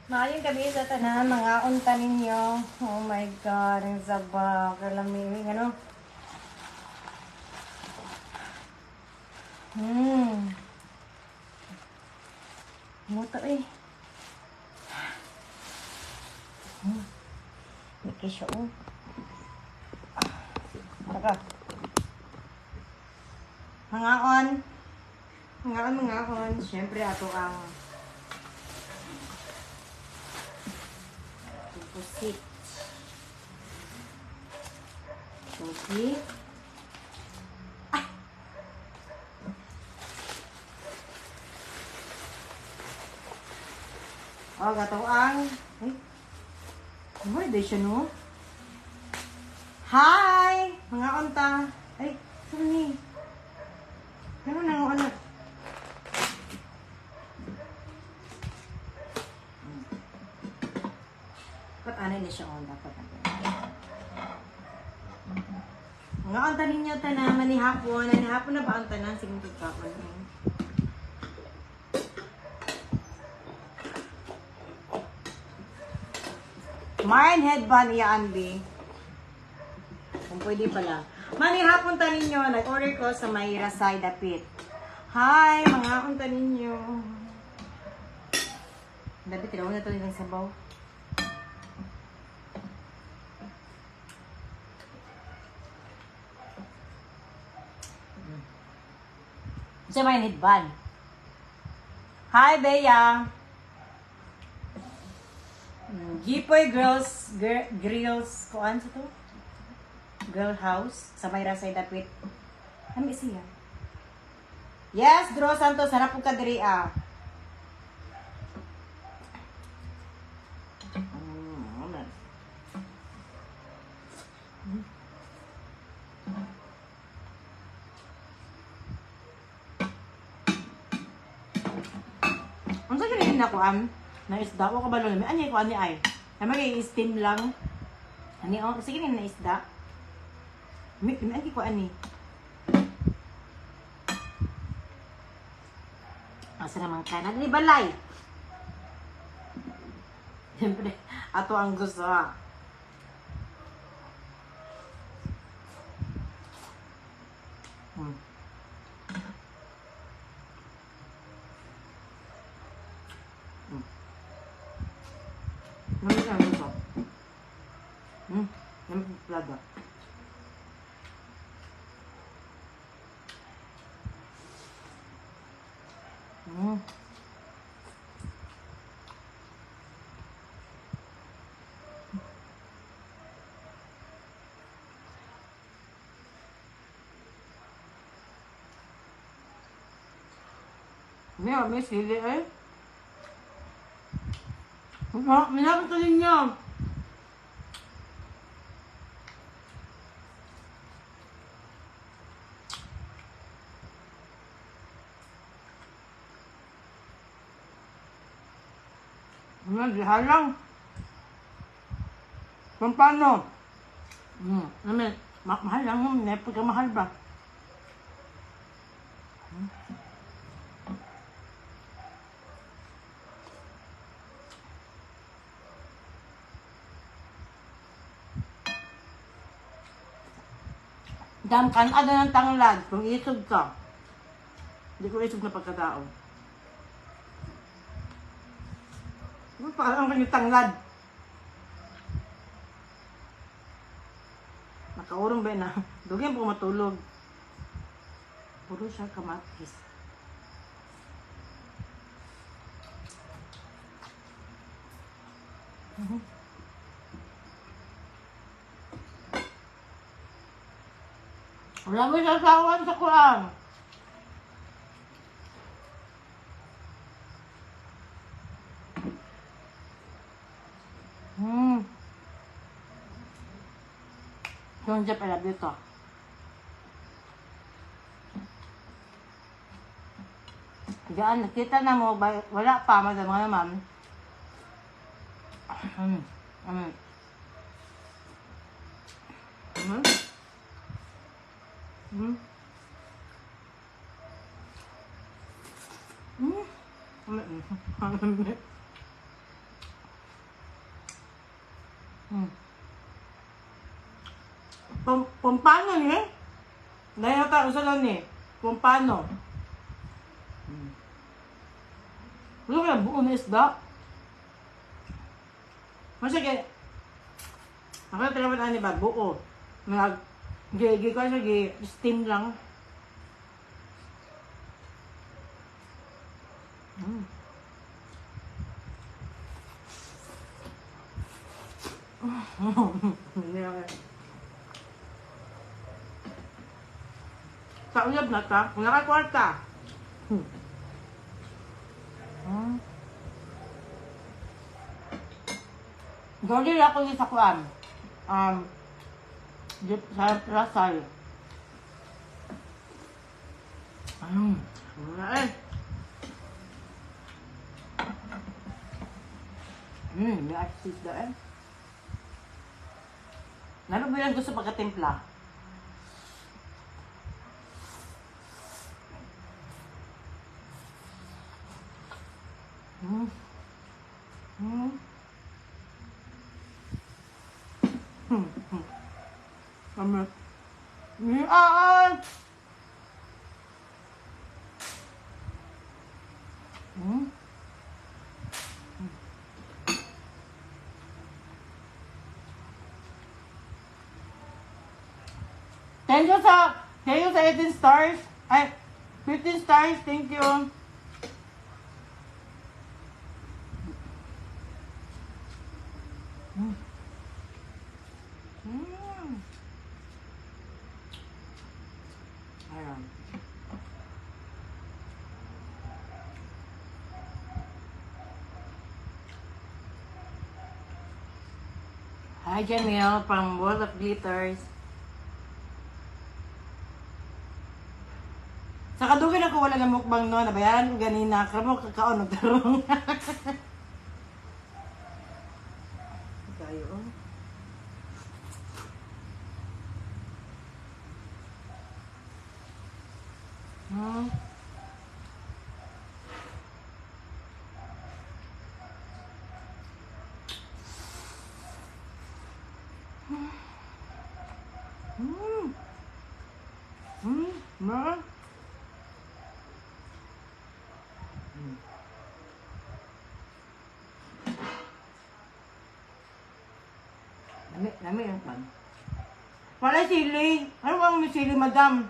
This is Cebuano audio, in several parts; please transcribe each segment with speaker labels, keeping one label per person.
Speaker 1: Maayong gabi sa tanan, mga unta ninyo. Oh my God, ang sabak. Kalami, ano? Muto eh. May kesyo oh. Taka. Mangaon. Mangaon, mangaon. Siyempre, ato ang pusit. Okay. Ah! Oh, gato ang... Ay. Ano ba siya, no? Hi! Mga onta. Ay, saan ni? Ano na ano? Dapat ano ni siya on dapat ano. Mga onta ninyo tanan manihapon, manihapon na ba ang tanan sige pagkaon. Mine headband iyaan be. Kung pwede pala. Manihapon ta ninyo, nag-order ko sa may Rasay Dapit. Hi, mga unta ninyo. Dapit, tiraw na ito yung sabaw. Sa may headband. Hi, Bea! Gipoy Girls, Grills, kuan sa to? Girl House, sa may Rasay Dapit. Ano siya? Yes, Dro Santos, harap po ka diri ah. Amen. Ang sa ganyan na kuan, na isda, wa ka ba lolo? Ano yung kuan ni ay? Na may steam lang. Ani oh, sige ni na isda. Mi mi kuan ni. Asa naman ka na ni balay. Siyempre, ato ang gusto ah. Ano yung gusto? Yung plada. May sili eh. Minapit ka ninyo. Halang. Paano? I mean, mahal lang. Pagka mahal ba? Dam kan ada ng tanglad kung isog ka. Hindi ko isog na pagkatao. Parang kanyang tanglad. Nakaurong ba na? Dugyan po matulog. Puro siya kamatis. Wala mo sasawan sa kuan. Yung Jeff, I love you to. Diyan, nakita na mo, ba, wala pa, madam nga naman.
Speaker 2: Pompano ni? Dahil ta usa lang ni. Pompano. Wala kaya buo na isda. Masige. Ako na ani ba buo. Nag gi gi ko siya gi steam lang. Sa uyab na ta, wala ka kwarta. Gawin ako yung sa kuan. Sa Rasal. Wala eh. May artist daw eh. Lalo ba yung gusto pagkatimpla? Tama. Ah! Thank you sa 18 stars. Ay, 15 stars. Thank you. Ayan. Hi, Jamil from World of Glitters. Sa kadugay ako wala na mukbang no, nabayaran ko ganina, kamo kakaon og tarong. Kayo. Oh. Ma. Lami, lami ang pan. Wala sili. Ano bang may sili, madam?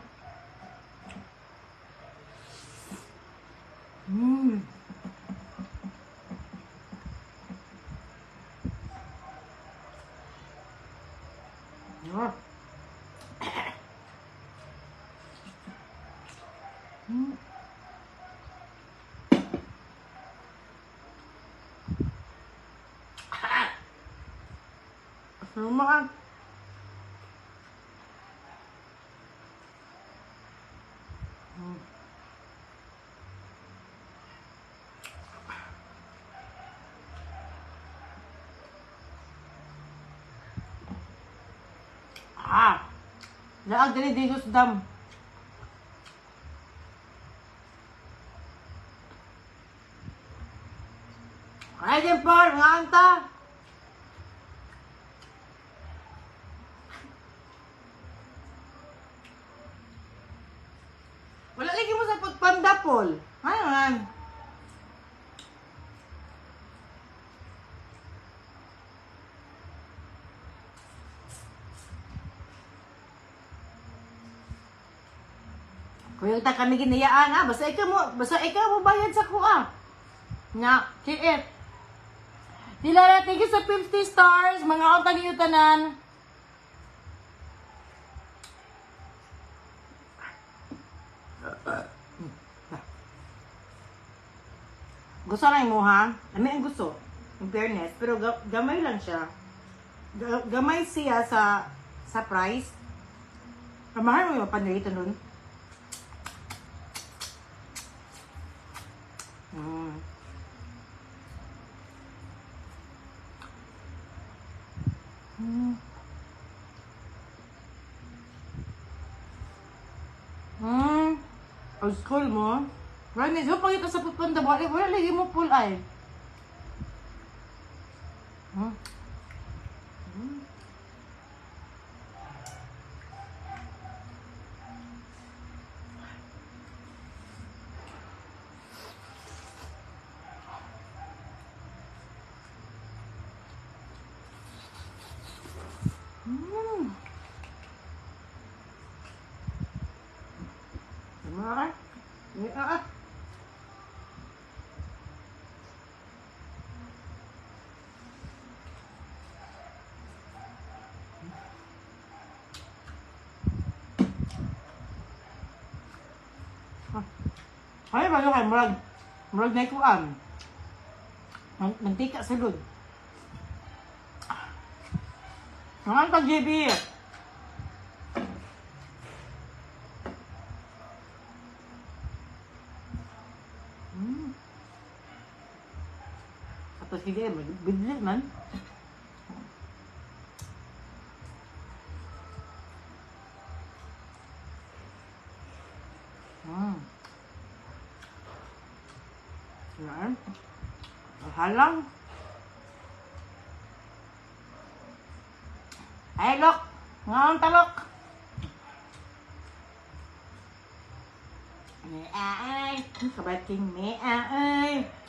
Speaker 2: Yeah. Luma. Ah! Laag dali dito sa dam. Ay, din Paul, nga anta. Wala lagi mo sa pagpanda, Paul. Ano man? Kuya ta kami ginayaan ah, basta ikaw mo bayad sa kuha. Nga, TF. Dilara, thank you sa 50 stars, mga untang niyo tanan. Gusto na mo ha? Ami ang gusto. In fairness, pero gamay lang siya. Gamay siya sa price. Mahal mo yung panirito nun. Old school mo. Right, so pagkita sa pagpanda, wala, wala lagi mo full eye. Ay, ba kay murag murag na ikuan. Mantika sa lud. Ang pag JB. Tapos sige, bidlit man. Yan. Halang. Ay, lok. Ngaon talok. May ay. Kabating may ay. Eh.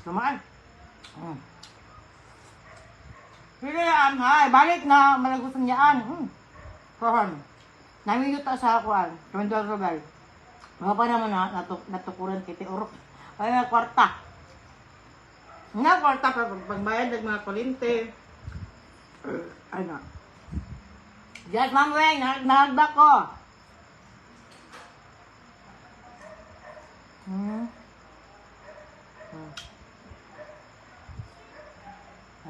Speaker 2: Mas naman. Sige yan, hay. Balik na malagusan niyaan. Sohon. Namiyuta sa akuan. Kamendor Robel. Mga pa naman na natukuran kay Orok. Ay, mga kwarta. Nga kwarta pa pagbayad ng mga kuryente. Ano. Yes, Ma'am Weng, nahagda ko.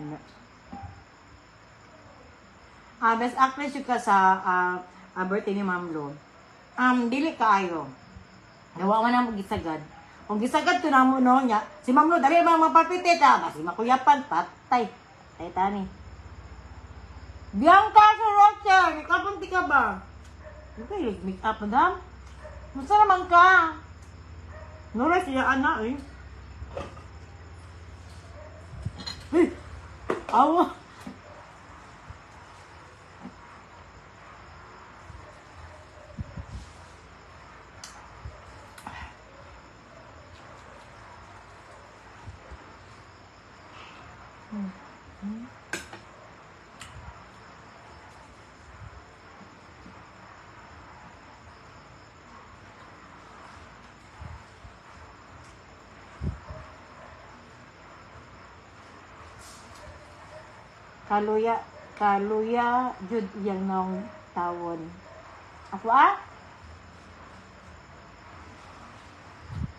Speaker 2: Ano? Best actress yun ka sa birthday ni Ma'am Lo. Dili kaayo. Nawa man ang gisagad. Kung gisagad to na mo no niya, si Ma'am Lo dali mga mapapitit ah, basi makuyapan patay. Tay tani. Bianca Sorocha, nakapunti ka ba? Hindi ka make up, madam. Musta naman ka? Nora siya anak eh. Hey! Awa! Kaluya, kaluya, jud iyang naong tawon. Ako ah?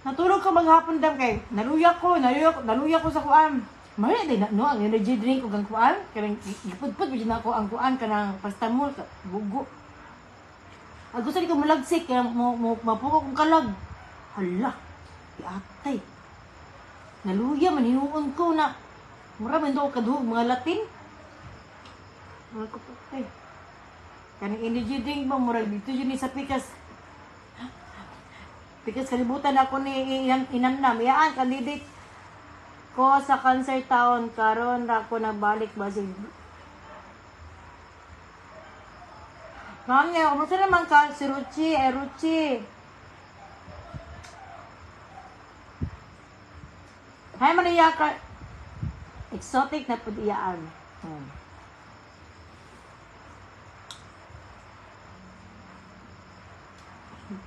Speaker 2: Natulog ka maghapon dam kay naluya ko, naluya, naluya ko sa kuan. Mali din na no ang energy drink ug ang kuan kanang gipudpud na ako ang kuan kanang pastamol bugo. Ang gusto ni ko mulagsik kaya mo, mo mapuko kong kalag. Hala, iatay. Naluya man hinuon ko na mura man daw kaduhog mga Latin. Mga kapatay. Kanang energy drink ba murag dito yun ni sa pikas. Pikas kalibutan ako ni inanam. Iyaan candidate ko sa cancer town karon ra ko nagbalik basig. Ma'am niya, kumusta naman ka? Si Ruchi, eh Ruchi. Hi Maria ka. Exotic na pud iyaan.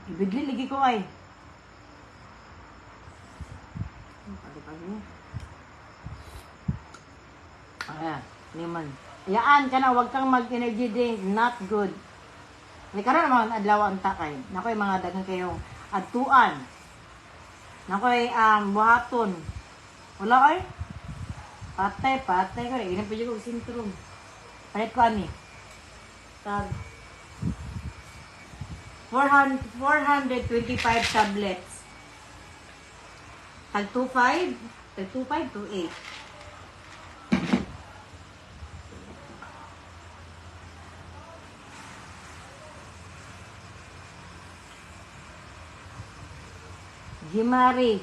Speaker 2: Ibigli lagi ko ay. Pagi-pagi. Ayan, naman. Iyaan ka na, wag kang mag-energy drink. Not good. May karon naman adlaw ang takay. Nakoy mga daghang kayong adtuan. Nakoy buhaton. Wala ay. Patay, patay ko. Inom pa ko sintrom. Palit ko ani. Tag 400, 425 tablets. Tag 25, tag 25, 28. Jimari.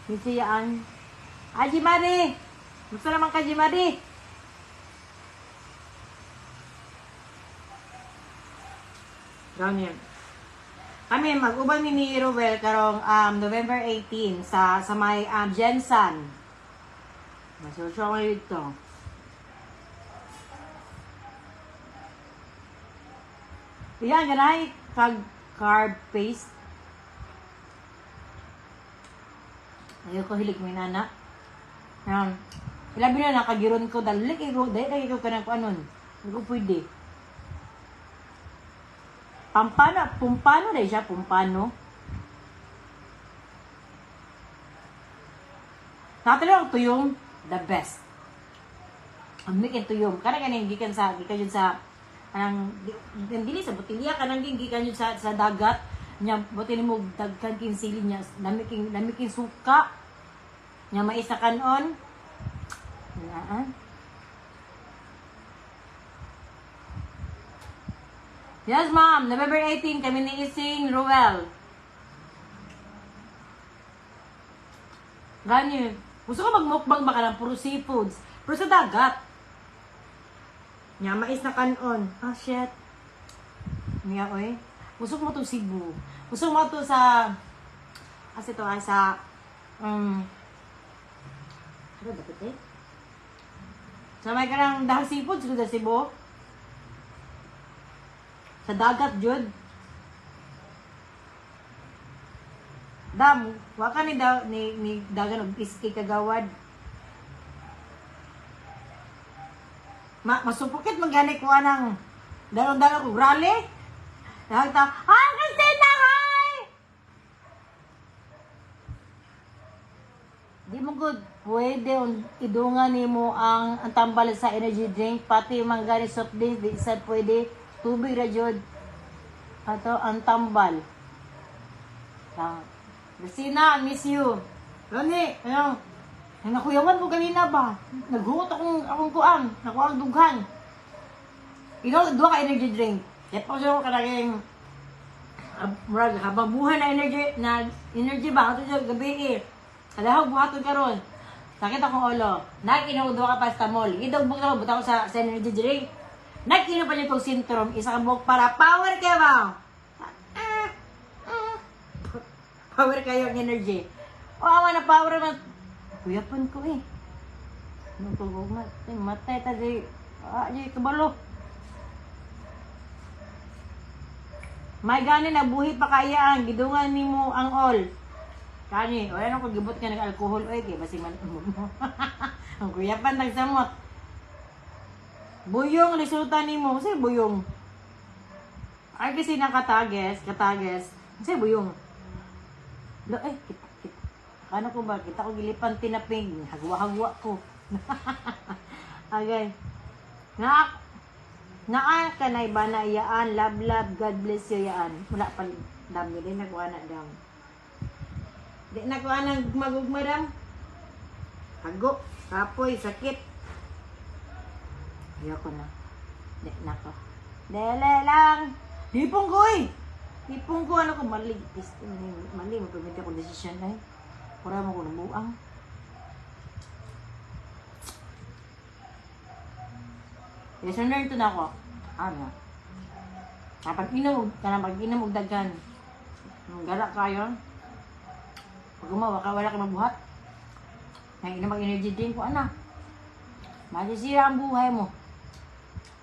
Speaker 2: Misiyaan. Ah, Jimari! Gusto naman ka, Jimari? Ganyan. Kami, mag-uban ni Ruel karong November 18 sa may Jensan. Masusyo ko dito. Yan, ganahay kag carb paste. Ayoko hilig may nana. Yan. Ilabi na nakagiron ko dali kay ko dali kay ko kanang kuanon. Hindi ko pwede. Pampano, pumpano dahil siya, pumpano. Natalo ang tuyong, the best. Ang mikin tuyong. Kanang ganing gikan sa gikan yun sa anang dili sa botilya kanang gikan yun sa dagat nya buti nimo daghan king sili nya dami king suka nya mais na kanon. Naa. Yes, ma'am. November 18, kami ni Ising Ruel. Gani, gusto ko magmukbang baka ng puro seafoods. Pero sa dagat. Nya, mais na kanon. Ah, shit. Nya, oy. Gusto ko mo to Cebu. Gusto mo to sa... Kasi to ay sa... Ano ba ito eh? Sa may kanang dahil seafoods ko sa Cebu. Sa dagat, jud. Dam, wa ka ni da, ni dagan og iski kagawad. Masupukit man gani ko anang dalon-dalon ko rally. Dahil ta, hi Christina, hi! Di mo good. Pwede idungan nimo ang tambal sa energy drink, pati manggani soft drink, di sad pwede. Tubig ra jud. Ato ang tambal. Ah. Christina, I miss you. Lani, ano? Ay, nakuyawan ko kanina ba? Naghuot akong kuan, nakuha ang dughan. Ikaw, duha ka energy drink. Kaya pa ko kanaging murag habang buhay na energy ba ato sa gabi eh. Kadahog buhaton karon. Sakit akong ulo. Nag-inom duha ka paracetamol. Gidugbog na ko butang ko sa energy drink. Nag-inom pa niya kong Sintrom, isa ka buhok para power kayo ba? Ah, ah. Power kayo ang energy. O awa na power man. Kuyapan ko eh. Ano ko matay ta di. Ah, di kabalo. May gani na buhi pa kaya ang gidungan nimo ang all. Kani, wala na ko gibot nga nag-alcohol oy kay basig man mo. Ang kuyapan nagsamot. Buyong resulta nimo, kasi buyong. Ay kasi nakatages, katages. Kasi buyong. Lo eh kit, kit. Ano ko ba kita ko gilipan tinaping, hagwa-hagwa ko. Okay. Na naa kanay ba na iyaan, love love, God bless you yaan. Wala pa dam di nakuha na dam. Di nakuha nang magugma dam. Hago, kapoy, sakit. Ayoko na. Di nako. Dele lang. Lipong ko eh. Lipong ko ano ko mali. Mali mo pumiti ako desisyon ay. Pura mo ko nabuang. Lesson learned to na ako. Ano? Kapag inom, kanang pag inom og daghan. Ang gara kayo. Pag gumawa ka, wala ka mabuhat. Nang inom ang energy drink ko, ana. Masisira ang buhay mo.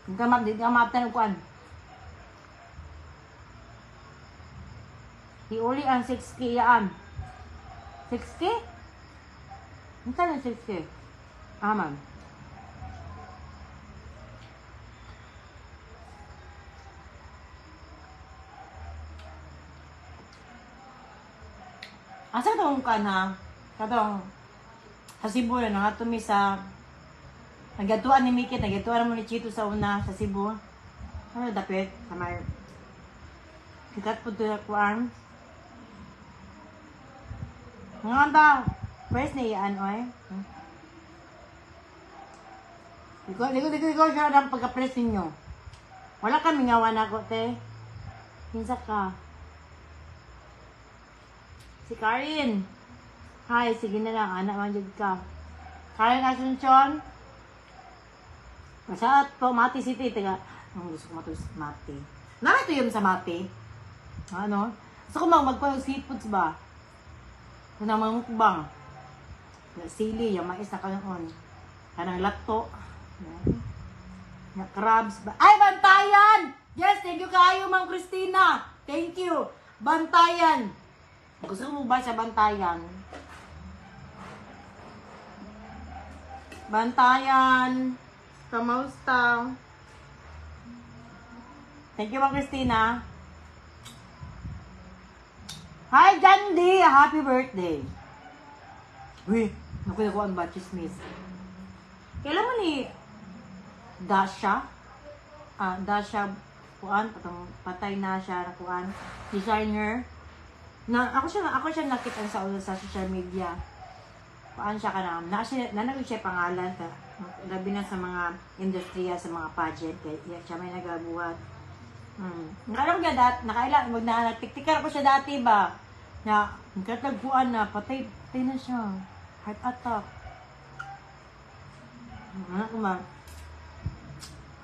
Speaker 2: Hindi ka di ka matan kuan. Iuli ang 6K yaan. 6K? Ang saan ang 6K? Ah, ma'am. Asa tong kan ha? Katong sa Cebu na nga tumi sa nagatuan ni Mikit, nagatuan mo ni Chito sa una sa Cebu. Ano dapit? Sa may sikat po to kuan. Nga ba? First na iyaan, oy. Di ko siya ang pagka-press ninyo. Wala kami ngawa na ako, te. Kinsa ka? Si Karin. Hi, sige na lang. Anak man jud ka. Karin Asuncion. Masaat po, Mati City. Taga, ang gusto ko mati. Nara ito yung sa mate. Ano? Gusto ko magkuhan seafoods ba? Kanang mangukbang. Sili, yung mais na kanon. Kanang lato. Na crabs ba? Ay, bantayan! Yes, thank you kayo, Ma'am Christina. Thank you. Bantayan. Gusto mo ba sa bantayan? Bantayan. Kamusta? Thank you, Ma'am Christina. Hi, Jandy! Happy birthday! Uy, naku, naku, ang ba, chismis. Kailan mo ni Dasha? Ah, Dasha, kuan, patong, patay na siya, na kuan, designer. Na, ako siya nakita sa social media. Kuan siya ka na, na siya, na siya pangalan, ta, labi na sa mga industriya, sa mga pageant, kaya siya may nagabuhat. Nakailan ko niya dati, nakailan, mag na, nagtiktikar ko siya dati ba, na, nagkatagpuan na, patay, patay na siya. Heart attack. Ano ko ba?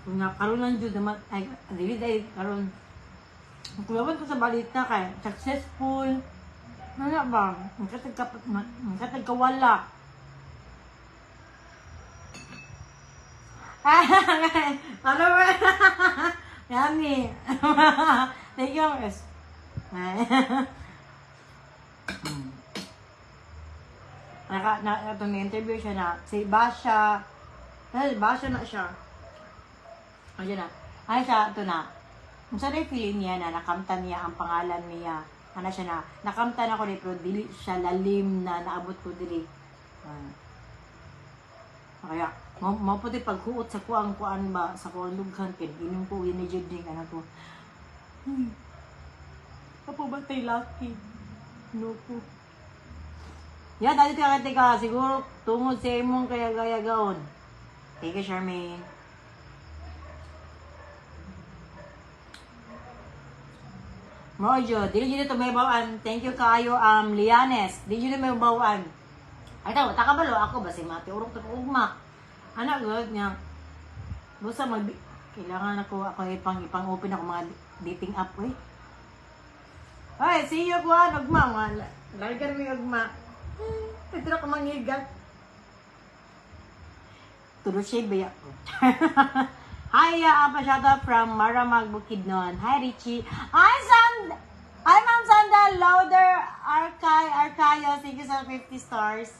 Speaker 2: Kung nga, karon lang jud naman, ay, dili dahil karon. Kung ko sa balita kay, successful, ano ba? Nagkatagkawala. Ano ba? Yummy. Thank you, S. Naka, na, ito, interview siya na, si Basha, eh, Basha na siya. Ayun na. Ay siya, ito na. Kung saan yung feeling niya na nakamtan niya ang pangalan niya. Ano siya na, nakamtan ako ni pero dili siya lalim na naabot ko dili. Kaya, mo puti paghuot sa kuang kuan ba, sa kuang dughan, kaya inom ko, yun ni Juding, ano ko. Apo ba tayo lucky? No ko. Yan, dati ka ka, siguro tungod sa imong kaya gaya gaon. Thank you, Charmaine. Mojo, dili jud to may bawaan. Thank you kaayo Lianes. Dili jud may bawaan. Ay tawo, takabalo ako ba si Mati urok to ugma. Ana gud niya. Busa mag kailangan ako ako ipang open ako mga dating app eh. Ay, see you kuan ugma mga larga mi ugma. Ito na ko manghigat. Tulo siya baya ko. Hi, pa shoutout from Maramag, Bukidnon. Hi, Richie. Hi, Sand! Hi, Ma'am Sanda Lauder Arcay, Arcayo. Thank you sa 50 stars.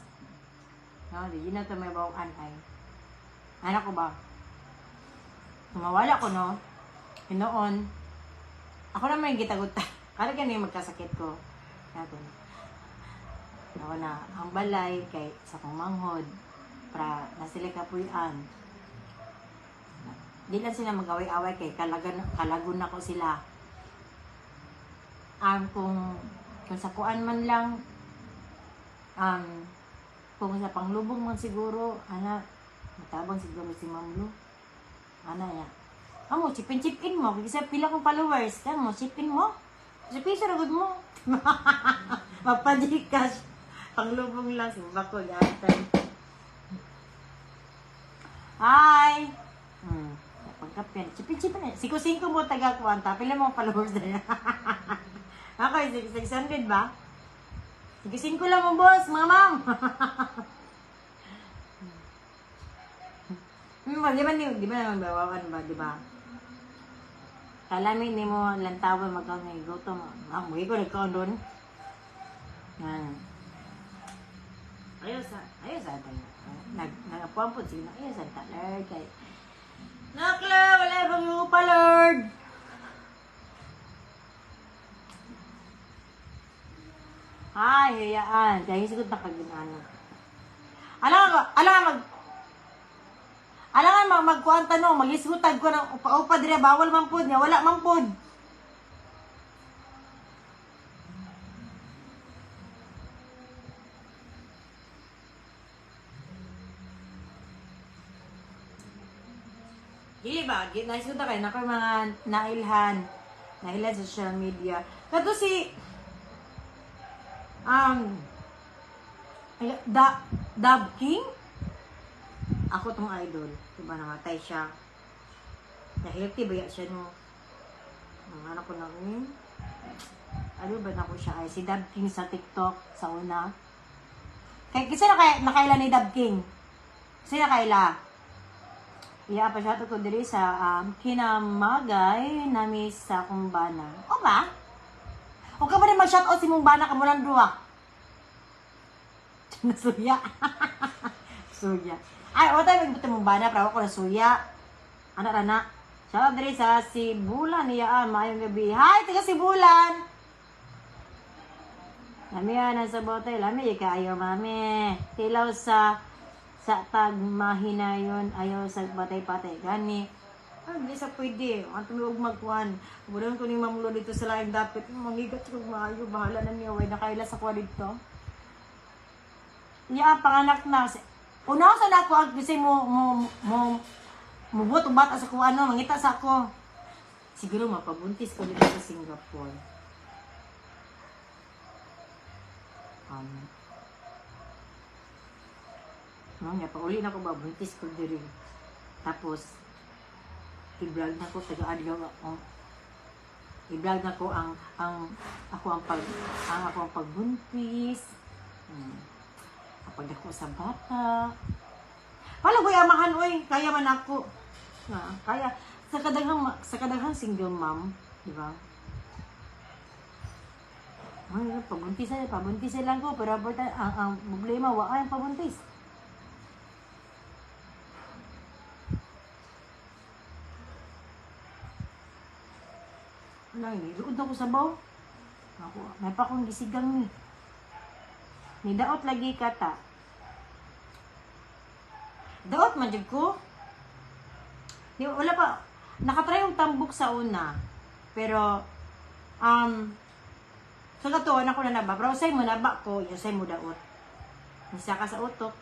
Speaker 2: No, di yun na ito may bawaan ay. Anak ko ba? Tumawala ko, no? Hinoon. Ako naman yung gitagot. Kala ganun yung magkasakit ko. Natin. Ako na, ang balay kay sa kong manghod para nasila kapuyan. Di lang sila mag-away-away kay kalagan, kalagon na ko sila. Kung sa kuan man lang, kung sa panglubong man siguro, ana, matabang siguro si Ma'am Lu. Ana ya. Amo, chipin-chipin mo. Kasi pila kong followers. Kamo, chipin mo. Sa piso na gud mo. Magpa-Gcash. Panglubong lang. Simba ko yata. Hi! Pagkapin. Chipin-chipin. Siko-singko mo taga kuwanta. Pila mo followers na yan. Ako, 600 ba? Siko-singko lang mo, boss, mga ma'am. Di ba naman bawawan ba, di ba? Kalamin ni mo lantawan magkaon ng gutom. Ah, muhi ko nagkaon doon. Yan. Ayaw sa tayo. Nagapuan po sige na. Ayaw sa ta, Lord. Kay, Nakla, wala bang lupa, Lord. Ay, hayaan. Kaya siguro nakaginano. Alam Alangan mag magkuan tanong, maglisgutag ko ng upa-upa dire bawal man pud nga wala man pud. Dili ba? Naisgutan kayo na mga nailhan. Nailhan sa social media. Kato si um da, Dab King? Ako tong idol. Diba namatay siya. Na-healthy ba siya no? Ang anak ko na eh. Ano ba na ko siya ay si Dab King sa TikTok sa una. Kay kasi na kay nakaila ni Dab King. Kasi nakaila. Iya pa siya ko diri sa kinamagay nami sa akong bana. O ba? O ka ba rin mag-shoutout si mong bana ka mo lang duwa? Nasuya. Suya. Ay, o tayo magbuti mong bana, pero ako nasuya. Ana rana. Shoutout diri sa Sibulan niya, maayong gabi. Hi, taga Sibulan. Lami na sa bote, lami kaayo mami. Tilaw sa tagmahinayon ayaw sa patay-patay gani. Ay, hindi sa pwede. Ang tumiog magkuhan. Budan ko ni Ma'am Lo dito sa laing dapit. Mangigat ko maayo. Bahala na niya. Way nakaila sa kuha dito. Iya, panganak na. Una sa na ako ang kasi mo mubuot og bata sa kuha no, mangita sa ako. Siguro mapabuntis ko dito sa Singapore. No, nga pauli na ko ba buntis ko diri. Tapos i-vlog na ko taga adlaw ako. I-vlog na ko ang ako ang pagbuntis. Ang pagdako sa bata. Wala ko'y amahan oy, kaya man ako. Na, kaya sa kadaghang single mom, di ba? Ay, pabuntis lang ko, pero ang problema, wa ang pabuntis. Wala, niluod ako sa baw. Ako, may pa akong gisigang ni. Nidaot lagi kata. Daot man jud ko. Di, wala pa. Nakatry yung tambok sa una. Pero, sa katuan ako na naba. Pero usay mo naba ko, usay mo daot. Isa ka sa utok.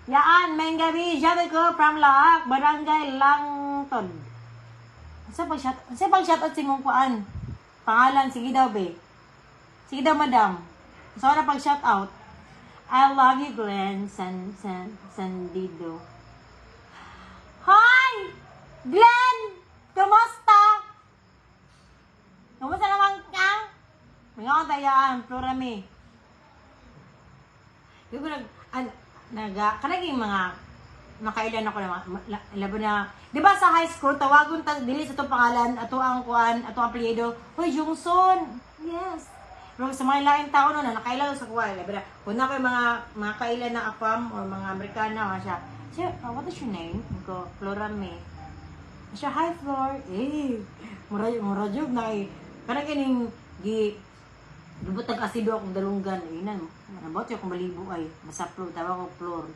Speaker 2: Yaan, may gabi. Sabi ko from Laak, Barangay Langtod. Sa pag shout out si mong kuan? Pangalan, sige daw be. Sige daw, madam. Sa na pag shout out. I love you, Glenn Sandido. Hi! Glenn! Kumusta? Kumusta naman ka? Mga tayaan, Florami. Yung ko nag, an, naga, kanaging mga, nakailan ako na, laban na, di ba sa high school, tawagon ta, dili sa itong pangalan, ato ang kuan, ato ang apelyido, "Hoy, Jungson!" Yes. Pero sa mga laing tao no, na nakailan sa kuan, laban na, kung na mga kailan na afam or mga Amerikana, mga siya, siya, "Oh, what is your name?" Ko, "Flora May." Siya, "Hi, Flor." Eh, mura, mura jud na eh. Kanang kining, gi, gibutag asido akong dalunggan. Inan, nabot akong balibo ay. Basta Flor, tawag ko Flor.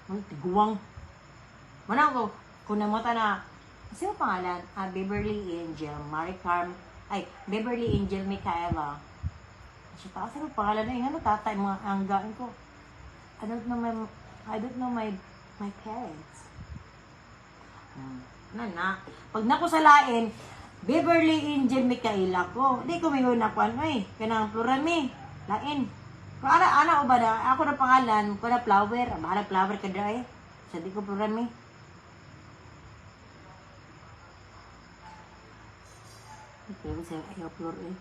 Speaker 2: Ay, tiguang. Mana ko, kung namata na, sino pangalan? Ah, Beverly Angel, Mary Carm, ay, Beverly Angel Micaela. Siya ta, sino pangalan na ano, tatay, mga anggain ko. I don't know my parents. Na na. Pag nako sa lain, Beverly Angel Micaela ko. Di ko mingon na kuan eh. Kanang Plurami. Lain. Kung ana ana o ba na, ako na pangalan, ko na flower, bahala flower ka dra eh. Sa di ko Plurami. Pero sa ayaw floor eh.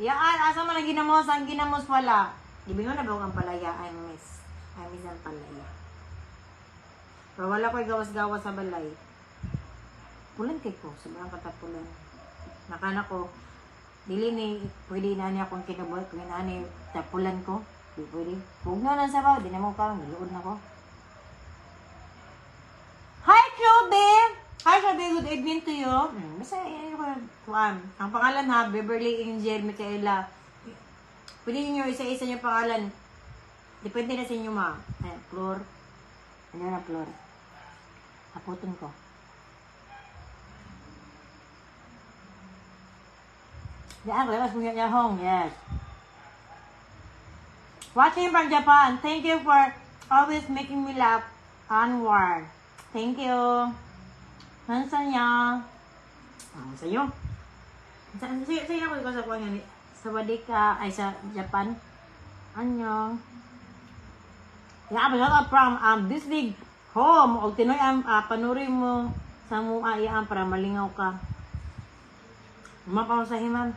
Speaker 2: Yaan, asa man ang ginamos? Ang ginamos wala. Di ba na ba ang palaya? I miss. I miss ang palaya. Pero wala ko'y gawas-gawas sa balay. Pulan kay ko. Sobrang katapulan. Nakana ko, dili ni, pwede na niya akong kinabuhat. Kung ina ni, tapulan ko. Di pwede. Huwag na lang sabaw. Di na mo ka. Niluod na ko. Hi, Chubby! Hi, Chubby. Good evening to you. Basta, eh, kuan. Ang pangalan ha, Beverly Angel Micaela. Pwede niyo isa-isa yung pangalan. Depende na sa inyo, ma. Ay, Flor. Ano na, Flor? Aputin ko. Yan, labas mo yan, Hong. Yes. Watching from Japan. Thank you for always making me laugh. Anwar. Thank you. Ano niya? Ah, sa'yo. Sa sa'yo ako sa kuha niya. Sa Wadika, ay sa Japan. Ano? Yeah, but shout out from Disney Home, og tinoy ang panuri mo sa mua iyaan para malingaw ka. Umapaw sa himan.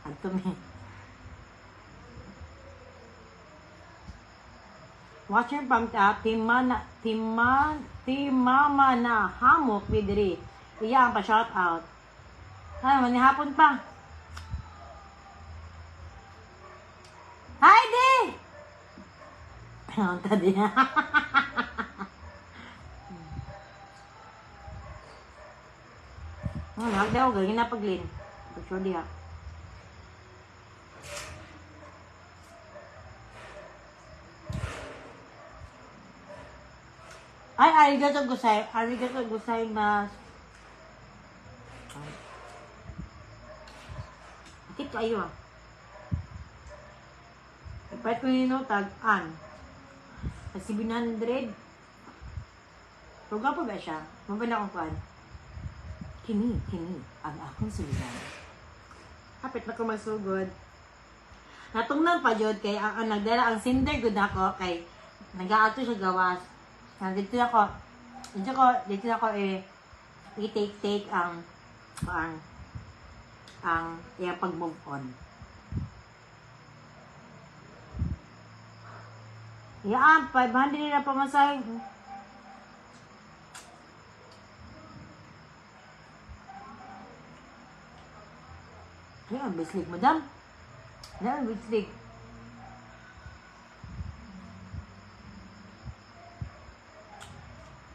Speaker 2: Adto mi. Watcher from Timana, Timan, Timama na Hamok Vidri. Iya ang pa-shout out. Ay, manihapon pa. Hi, Di! Ang tadi. Hagdaw, ganyan na paglin. Picture diha. Ay, arigato gozai, arigato gozaimasu. Tip kayo ah. Ipalit ko nino tag-an. Sa 700. Ruga pa ba siya? Mabala akong kuan. Kini, kini, ang akong suliran. Hapit na ko magsugod. Natungnan pa jud kay ang nagdala ang cinder gud ako kay nagaadto siya gawas. Nandito ako. Dito ako eh i-take take ang iyang pag-move on. Yaan, 500 na pamasahe. Kaya ang bislig, madam. Kaya ang bislig.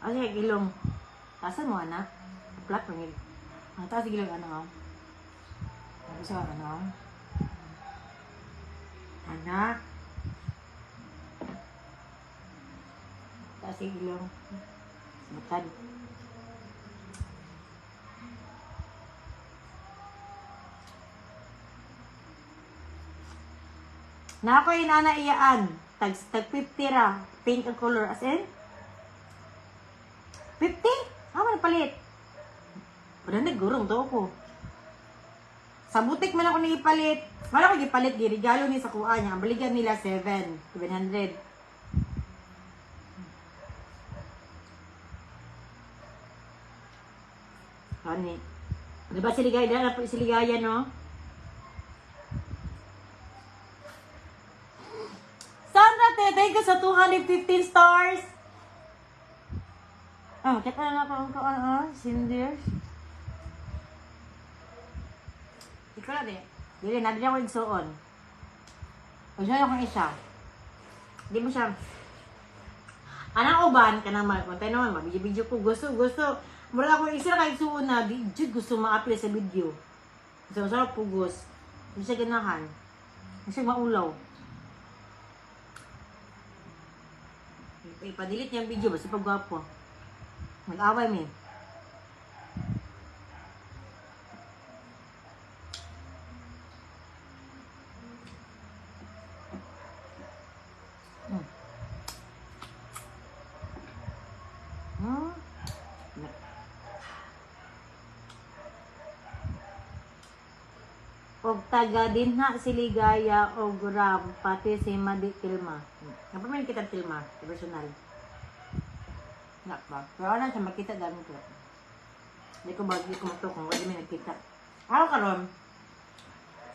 Speaker 2: Ano yung ilong? Tasan mo, anak. Flat mo yun. Ang taas ilong, ano? Ang gusto ka, ano? Anak. Taas yung ilong. Bukad. Na ako yung nana iyaan. Tag, tag 50 ra. Pink ang color. As in? 50? Ah, man palit. Wala na, gurong to ako. Sa butik man ako niipalit. Wala ko gipalit, girigalo ni sa kuha niya. Ang baligyan nila 7, 700. Ani. Diba siligaya, dala po siligaya, no? Sandra, te, thank you sa 215 stars. Oh, kita na ako ang kuha, ah, Cinders. Ikaw na, di. Dili, nabili ako igsuon. Igsuon akong isa. Di mo siya. Anang uban, kanang magkontay naman, mabidyo-video ko. Gusto, gusto. Mura ako isa na igsuon na, di, jud gusto ma-apply sa video. Gusto, masarap pugos. Hindi siya ganahan. Hindi siya maulaw. Ipa-delete niya ang video, basta pag-gwapo. Nag-away mi. Hmm? Og taga dinha si Ligaya og Ram pati si Madi Tilma. Napamin kita Tilma, personal. Nakpa. Pero ano siya makita dami ko. Di ko ba di ko mo to kung wala may nagkita. Ako karon.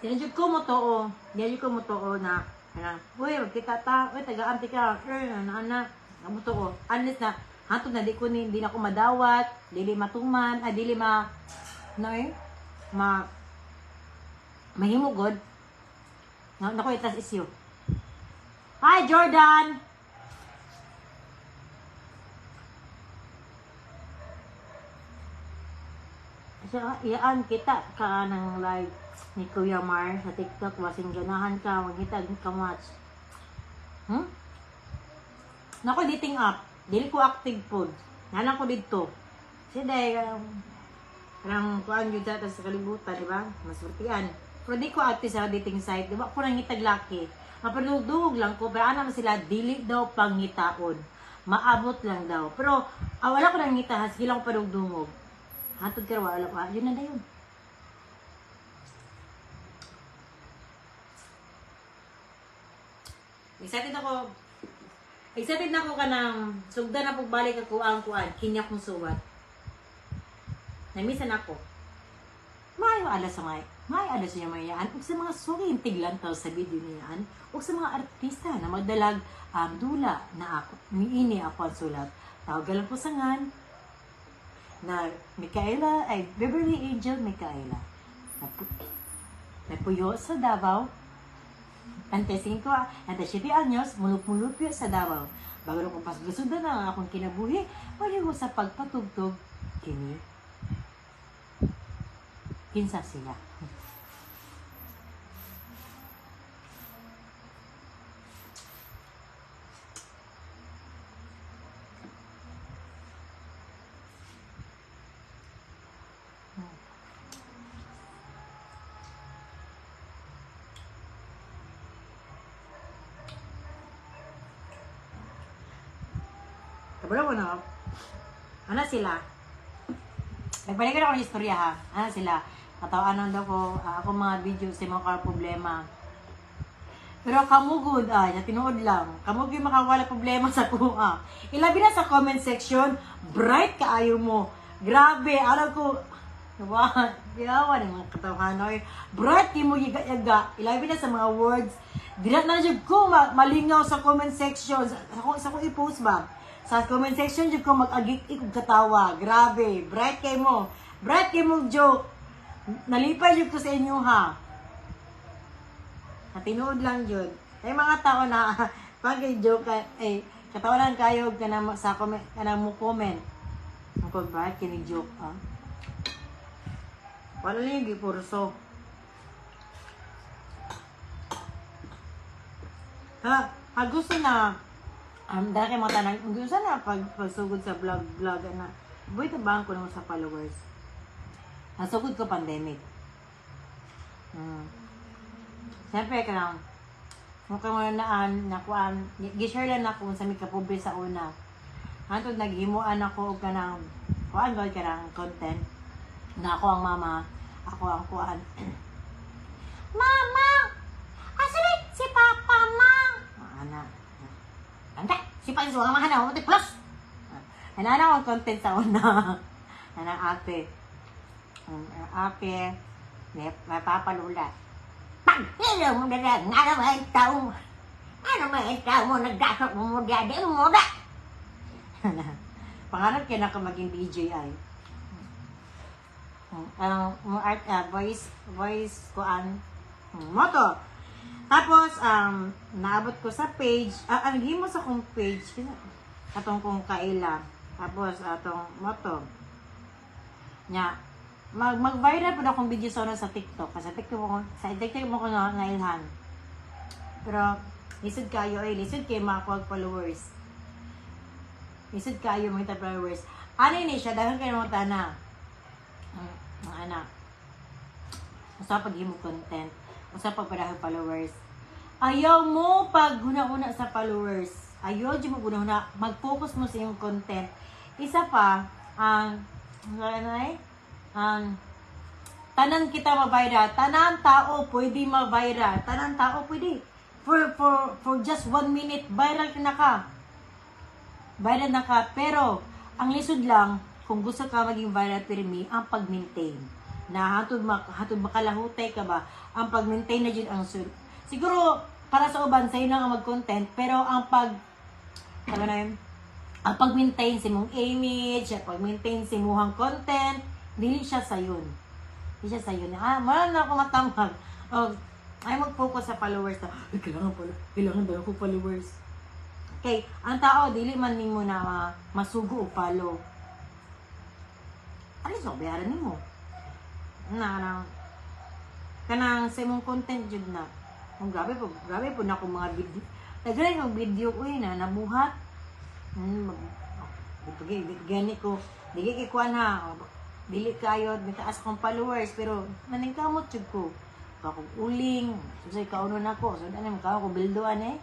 Speaker 2: Tinajud ko mo to, Tinajud ko mo to na ana, uy, magkita ta, uy, taga-anti ka, eh, ana, ana, amo to ko. Unless na, hantod na di ko ni, di na ko madawat, dili matuman, ah, dili ma, ano eh, ma, mahimo god. Na, nako, itas issue. Hi, Jordan! So, iyaan kita ka ng live ni Kuya Mar sa TikTok. Basing ganahan ka, magkita ka match. Nako, dating app. Dili ko active pod. Nalang ko dito. Kasi dahil, parang kuan yun sa kalibutan, di ba? Maswertian. Pero di ko active sa dating site. Di ba? Ako nang ngitag laki. Mapadugdugog lang ko, pero ano man sila, dili daw pangitaon. Maabot lang daw. Pero, wala ko nang ngita, sige lang ko padugdungog. Hatod ka wala pa. Yun na na yun. Excited ako.
Speaker 1: Excited na ako kanang sugdan na pagbalik ako ang kuan, kini akong suwat. Namisan ako. Maayo ala sa may, maayo ala sa mayaan ug sa mga suki tiglantaw sa video niyaan ug sa mga artista na magdalag dula na ako niini ako ang sulat. Tawagan lang po sa ngan na Micaela ay Beverly Angel Micaela. Napuyo sa Davao. Ante 5, ante 7 anyos, mulupmulupyo sa Davao. Bago na kong pasgusudan ang akong kinabuhi, maliho sa pagpatugtog kini. Kinsa sila. Kabalo ko na. Ano sila? Nagbalikan ako ng istorya ha. Ano sila? Katawaanan daw ko, ako mga video sa mga problema. Pero kamugod ay, na tinuod lang. Kamugod yung makawala problema sa kuha. Ilabi na sa comment section, bright kaayo mo. Grabe, alam ko, wow, biyawa ng mga katawahan. Oy. Bright kay mo yaga-yaga. Ilabi na sa mga words. Dila na jud ko malingaw sa comment section. Sa ko i-post ba? Sa comment section jud ko mag-agik-ik og katawa. Grabe, bright kay mo. Bright kay mo joke. Nalipay jud ko sa inyo ha. Natinuod lang jud. Ay mga tao na pag joke ay katawanan kayo kana sa comment kana mo comment. Ang ko bright kini joke ah. Wala lang yung gipurso. Ha, ha gusto na dahil kay mga tanang, gusto na pagsugod sa vlog vlog ana. Buhay tabangan ko naman sa followers. Nasugod ko pandemic. Siyempre, kanang, mukha mo naan, nakuan, gi-share lang ako sa may kapobre sa una. Hantod naghimuan ako og kanang, kuan ba kanang content, na ako ang mama, ako ang kuan. Mama! Asa ni si Papa, ma? Ana. Anda, si Papa sa mga hanaw, plus. Ana na akong content sa una. Ana ate. Ate, may papalula.
Speaker 3: Pag-ilaw mo na lang, ano may tao? Ano may tao mo nagdasok mo mo di mo da?
Speaker 1: Pangarap kaya na ka maging DJ ay. Ang art, voice, voice kuan, moto. Tapos, naabot ko sa page, ang himo sa kong page, atong kong kaila. Tapos, atong moto. Nya, mag-viral po na akong video sa sa TikTok. Kasi sa TikTok mo ko na nailhan. Pero, lisod kayo eh. Lisod kayo makakuha followers. Lisod kayo mga followers. Ano ni siya? Dahil kayo mga tana. Mga anak. Usa paghimo content. Usa pagpadahog followers. Ayaw mo pag huna-huna sa followers. Ayaw di mo huna-huna. Mag-focus mo sa iyong content. Isa pa, ang, ano eh? Ang, tanan kita ma-viral. Tanan tao pwede ma-viral. Tanan tao pwede. For just 1 minute, viral ka na ka. Viral na ka. Pero, ang lisod lang, kung gusto ka maging viral pirmi, ang pag-maintain. Na hatod makalahutay ka ba, ang pag-maintain na dyan ang siguro, para sa uban, sa'yo lang ang mag-content, pero ang pag, sabi na yun, ang pag-maintain sa imong image, ang pag-maintain sa imong content, dili siya sayon. Dili siya sayon. Ah, wala na ako matamag. O, ay mag-focus sa followers na, ay, kailangan ba ako followers? Okay, ang tao, dili man nimo na masugo o follow. Ano so, bayaran nimo? Na, kanang sa imong content jud na. Ang grabe po na akong mga video. Nagray ng video ko na nabuhat. Gani ko, dili kay kuan ha. Dili kayo, nitaas akong followers, pero maningkamot jud ko. Kakong uling, susay kaunon ako, so ano, makaon ko bildoan eh.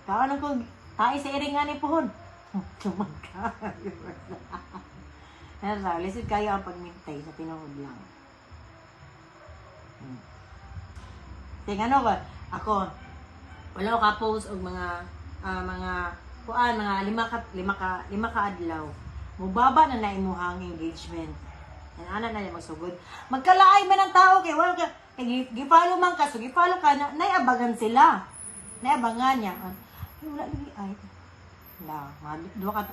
Speaker 1: Kaon ko, tae sa iring ani pohon. Tumagkayo. Nasa, lisod kayo ang pagmintay sa tinuod lang. Tingnan ano ba, ako, wala ko ka-post og mga
Speaker 2: mga kuan, mga 5 ka adlaw. Mubaba na na imuhang engagement. And ana na niya magsugod. Magkalaay man ang tao kay wala ka kay gi-follow man ka, so gi-follow ka na naiabangan sila. Naiabangan niya. Ay, wala lagi ay. La, mga 2 ka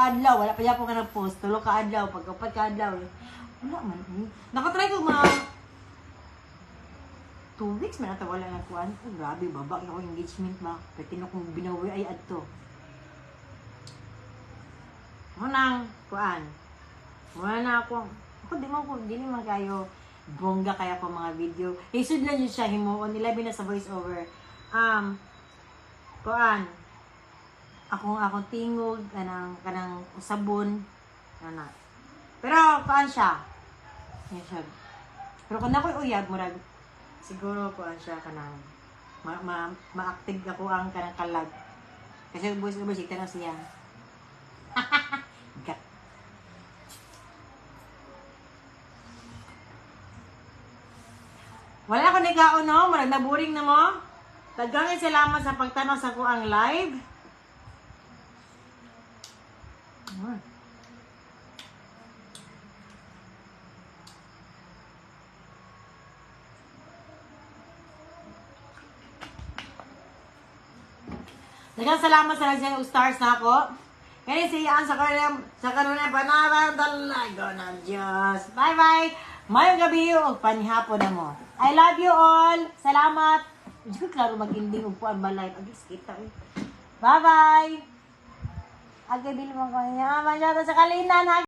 Speaker 2: adlaw, wala pa gyapon ka nag-post, 3 ka adlaw, pag 4 ka adlaw. Wala man. Eh. Nakatry ko mga 2 weeks man ata wala na kuan. Oh, grabe, baba ako engagement ba. Pwede na kong binawi ay adto. Munang kuan. Muna na ako. Ako di mo ko dili man kayo bongga kaya ko mga video. Isud lang yun siya himuon ilabi na sa voice over. Kuan. Akong tingog kanang kanang usabon ana. Pero kuan siya. Yan siya. Pero kung ako'y uyab, murag siguro kuan siya kanang ma, ma, ma-active ako ang kanang kalag. Kasi voice over siya na siya. Gat. Wala ko nikaon no, murag naburing na mo. Daghang salamat sa pagtanaw sa kuang live. Daghang salamat sa nagsiyang og stars na ako. Kaya siya sa kanang sa kanunay panarang dalago ng Diyos. Bye-bye. Mayong gabi ug panihapon na mo. I love you all. Salamat. Hindi ko klaro mag-ending og kuan ba live. Agis kita eh. Bye-bye. Agay dili mo ko. Yaman siya sa kalinan. Ha?